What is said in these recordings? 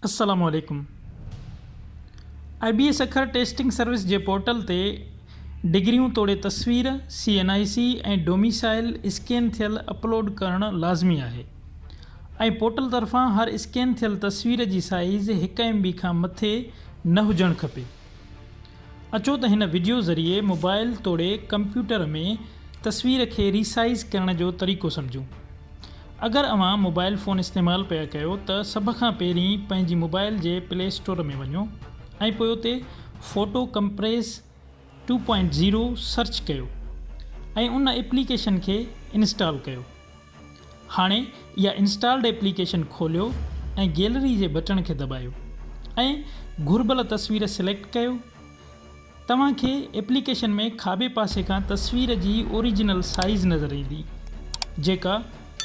السلام عليڪم I B A Sukkur testing service جي پورٽل تي ڊگريون توڙي تصوير، C N I C ۽ domicile scan ٿيل اپلوڊ ڪرڻ لازمي آهي ۽ پورٽل طرفان هر اسڪين ٿيل تصوير جي سائيز هڪ ايم بي کان مٿي نه هجڻ کپي. اچو ته هن وڊيو ذريعي موبائل توڙي ڪمپيوٽر ۾ تصوير کي ريسائيز ڪرڻ جو طريقو سمجهون. اگر اوهان موبائل فون استعمال پيا ڪيو ته سڀ کان پهرين پنهنجي موبائل جي پلي اسٽور ۾ وڃو ۽ پوء اتي فوٽو ڪمپريس 2.0 سرچ ڪيو ۽ ان ايپليڪيشن کي انسٽال ڪيو. هاڻي اها انسٽالڊ ايپليڪيشن کوليو ۽ گيلري جي بٽڻ کي دٻايو ۽ گهربل تصوير سليڪٽ ڪيو. توهان کي ايپليڪيشن ۾ کاٻي پاسي کان تصوير جي اوريجنل سائيز نظر ايندي جيڪا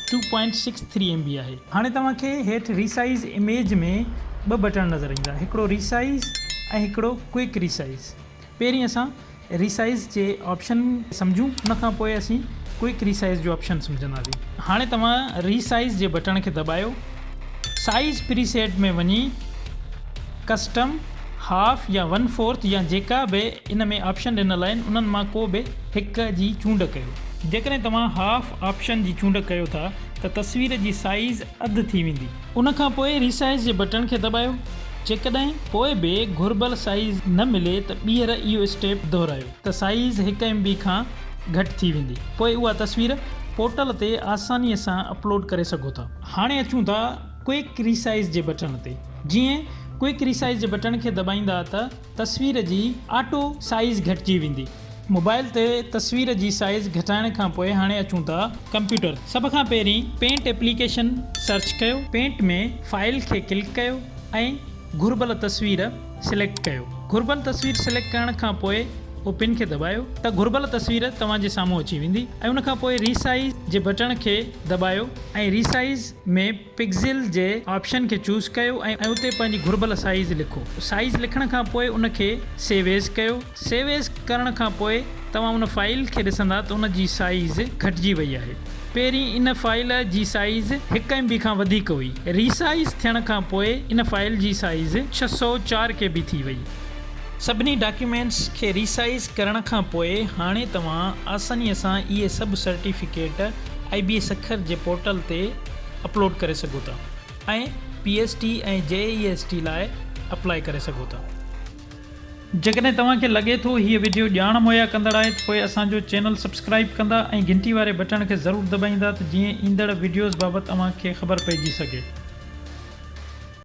2.63 ايم بي آهي. هاڻي توهان کي هيٺ ريسائيز اميج ۾ ٻه بٽڻ نظر ايندا هڪڙو ريسائيز ۽ هڪڙو ڪوئڪ ريسائيز. پهرين اسان ريسائيز جي آپشن سمجهون ان کان پوء اسين ڪوئڪ ريسائيز جو آپشن سمجهنداسين. هاڻي توهان ريسائيز جي بٽڻ کي دٻايو. سائيز پري سيٽ ۾ وڃي ڪسٽم، هاف يا ون فورٿ يا جيڪا به ان ۾ آپشن ڏنل آهن انهن مان ڪو به هڪ جي چونڊ ڪيو. جيڪڏهن توهان هاف آپشن جي چونڊ ڪيو ٿا ته تصوير جي سائيز اڌ ٿي ويندي. ان کان پوء ريسائيز جي بٽڻ کي دٻايو. جيڪڏهن پوء به گهربل سائيز نه ملي ته ٻيهر اهو اسٽيپ دهرايو ته سائيز هڪ ايم بي کان گهٽ ٿي ويندي. پوء اها تصوير پورٽل تي آسانيء سان اپلوڊ ڪري سگهو ٿا. هاڻي اچون ٿا ڪوئڪ ريسائيز جي بٽڻ تي. جيئن ڪوئڪ ريسائيز جي بٽڻ کي دٻائيندا ته تصوير جي آٽو سائيز گهٽجي ويندي. موبائل تي تصوير جي سائيز گهٽائڻ کان پوء هاڻي اچون ٿا ڪمپيوٽر. سڀ کان پهرين پينٽ ايپليڪيشن سرچ ڪيو. پينٽ ۾ فائل کي ڪلڪ ڪيو ۽ گهربل تصوير سليڪٽ ڪيو. گهربل تصوير سليڪٽ ڪرڻ کان پوء اوپن کي دٻايو ته گهربل تصوير توهان جي سامهون اچي ويندي ۽ ان کان پوء ريسائيز جي بٽڻ کي دٻايو ۽ ريسائيز ۾ پڪسل جي آپشن کي چوز ڪيو ۽ اتي پنهنجي گهربل سائيز لکو. سائيز لکڻ کان پوء ان کي سيو ايز ڪيو. سيو ايز ڪرڻ کان پوء توهان ان فائيل کي ڏسندا ته ان جي سائيز گهٽجي وئي آهي. پهرين ان فائيل جي سائيز هڪ ايم بي کان وڌيڪ هئي. ريسائيز ٿيڻ کان پوء ان فائيل جي سائيز 604 ڪي بي ٿي وئي. سڀني ڊاڪيومينٽس کي ريسائيز ڪرڻ کان پوء هاڻي توهان آسانيء سان اهي سڀ certificate I B A Sukkur جي پورٽل تي اپلوڊ ڪري سگهو ٿا ۽ P S T ۽ J E S T لاء اپلائي ڪري سگهو ٿا. جيڪڏهن توهان کي لڳي ٿو هيء وڊيو ڄاڻ مهيا ڪندڙ آهي ته پوء اسان جو چينل سبسڪرائيب ڪندا ۽ گهنٽي واري بٽڻ کي ضرور دٻائيندا ته جيئن ايندڙ وڊيوز بابت اوهان کي خبر پئجي سگهي.